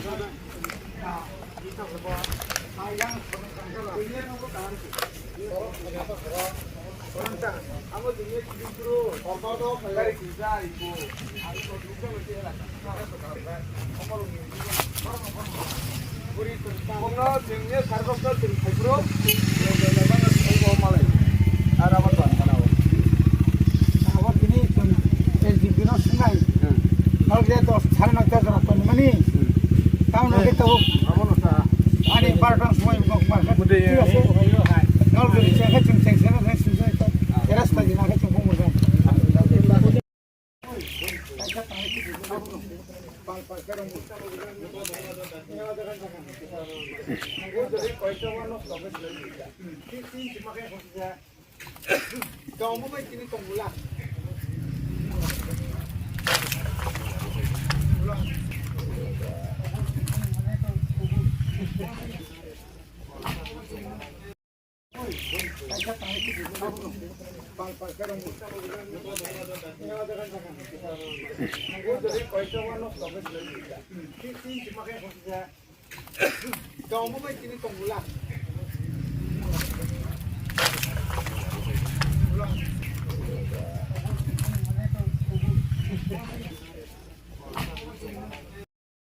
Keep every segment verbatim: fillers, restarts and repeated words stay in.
Abo tini chwng S D P no swngwi. Hmm. Nok je dos sare noita jora tonimani. Hmm. Town no khe tabuk. Abo no sa. Ani barota somoi nok mar. Bwtwi. Thik ase. Nok je cheng khe chwng cheng se no se sujai to. Rasta di na khe chwng bumung jai.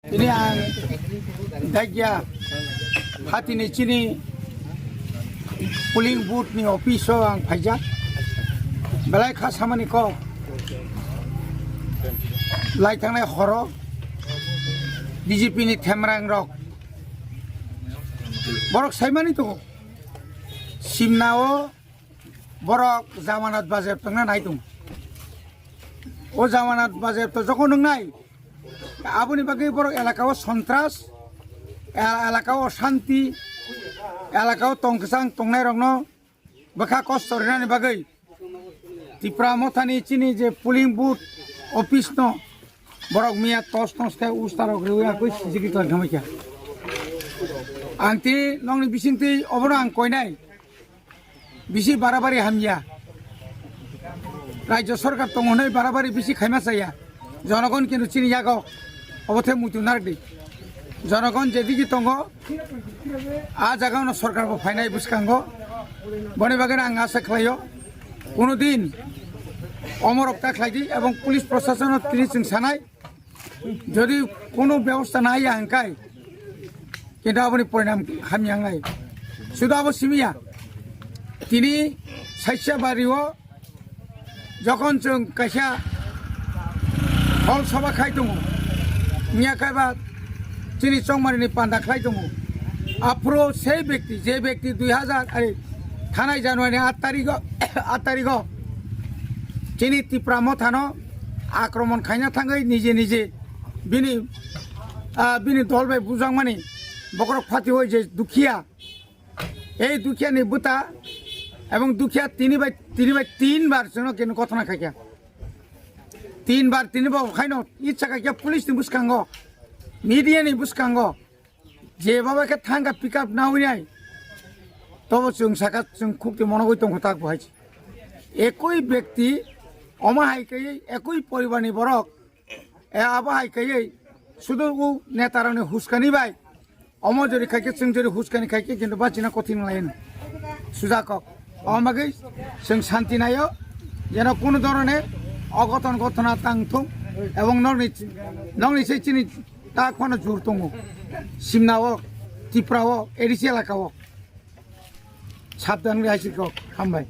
Ini ang dagya hatini chini polling booth ni office o ang phaijak. Belai kha samani kok. Lai thangnai horo B J P ni themrang rok. Borok saimani tongo. Simna o borok jamanat bajar tongna nai tongo. O jamanat bajar to jokon wngnai, aboni bagwi borok elaka o sontras, el-, elaka o shanti, elaka o tong kwchang tongnai rokno bwkha kosto rinani bagwi Tipra Mothani chini je polling booth office no borok miya tos tos khe usta rok rwi akui sijigwi tong khamai kha. Ang tei nokni bisingtwi obono ang koinai. Bisi barabari hamya. Rajya sorkar tongo hwnwi barabari bisi khaima chaya. Jonogon kintu chini yago obo the muitu narwkdi. Jonogon jedigi tongo, a jaga ono sorkar bo phainai bwskango. Boni bagwi ang asa khlaio, kuno din omorok ta khlaidi ebong police proshashan o tini chwng sanai. Jodi kono bebosta nai ya hwnkhai, kintu aboni porinam hamya wngnai. Sudu abo simiya. Tini saisa bari o jokon chwng kaisa hol soba khai tongo, miya kaiba chini chongmani ni panda khlai tongo. Aphuru sei bekti, je bekti dui hazar, ai, thanai January ni aat tarikh o, aat tarikh o chini Tipra Mothano akromon khaina thangwi nije nije bini, ah, bini dol bai bujakmani bokhorok phati hoi je dukhiya, ei dukhiya ni bwta ebong dukhiya tini bai, tini bai tin bar chwngno kenu gothona khaikha. Tin bar tini bo khaino itsa khaikha police ni bwskango, media ni bwskango. Je baba khe thangkha pick up nawi nai. Tobo chwng saka chwng khukti monogwi tongkha tak bo hai. Ekoi bekti omo hai khe ekoi poribar ni borok. E abo hai khe sudu u neta rok ni huskani bai. Omo jori khai khe chwng jori huskani khai khe kintu bachina kothin lain. Sujakok. Omo bagwi chwng shanti naio. Jeno kunu dhoroner ogoton gotona tang thung. Ebong nokni, nokni se chini tak phano jur tongo. Simna o, Tipra o, A D C elaka o. Sabdan wngwi hai si kok, hambai.